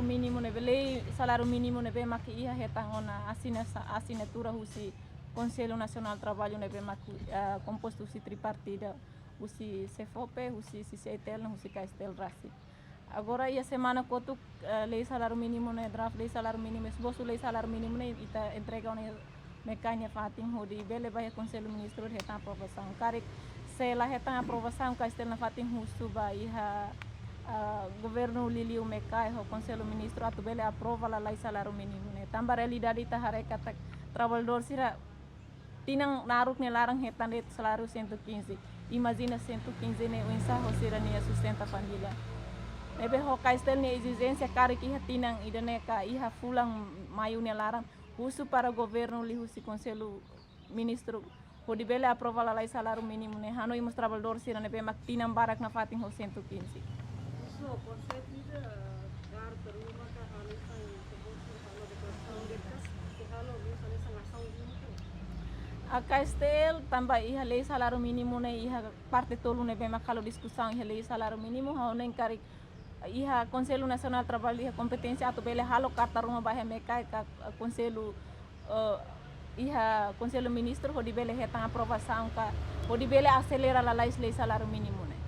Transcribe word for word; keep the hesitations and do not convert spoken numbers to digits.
Mínimu ne'ebé, lei saláriu mínimu ne'ebé mak iha hetan ona asina-, asinatura husi Konsellu Nasionál Traballu ne'ebé mak, ah, kompostu husi tripartida, husi SEFOPE, husi CCI-TL no husi KSTL rasik. Agora iha semana kotuk, eh, lei saláriu mínimu ne'e, draft lei saláriu mínimu, esbosu lei saláriu mínimu ne'e ita entrega ona MECAE nia fatin hodi bele ba iha Konsellu Ministru hetan aprovasaun. Karik se la hetan aprovasaun, KSTL nafatin husu ba iha, ah, governu liuliu MECAE ho Konsellu Ministru atu bele aprova lalais saláriu mínimu ne'e. Tanba realidade ita haree katak trabalhadór sira tinan naruk nia laran hetan de'it saláriu cento e quinze. Imajina cento e quinze ne'e oinsá ho sira-nia sustenta família. Ne'ebé ho KSTL nia ezijénsia karik iha tinan ida-ne'e ka iha fulan maiu nia laran, husu para governu liuhusi Konsellu Ministru hodi bele aprova lalais saláriu mínimu ne'e, hanoin mós trabalhadór sira ne'ebé mak tinan barak nafatin ho cento e quinze. Husu ho konsep ida, garta ruma ka halo tan, halo deklarasaun de'it ka, se halo mós halo asaun ruma ka? A KSTL tanba iha lei saláriu mínimu ne'e iha parte tolu ne'ebé mak halo diskusaun iha lei saláriu mínimu, ha'u hanoin karik iha Konsellu Nasionál Traballu iha kompeténsia atu bele halo karta ruma ba iha MECAE ka Konsellu, eh, iha Konsellu Ministru hodi bele hetan aprovasaun ka hodi bele aselera lalais lei saláriu mínimu ne'e.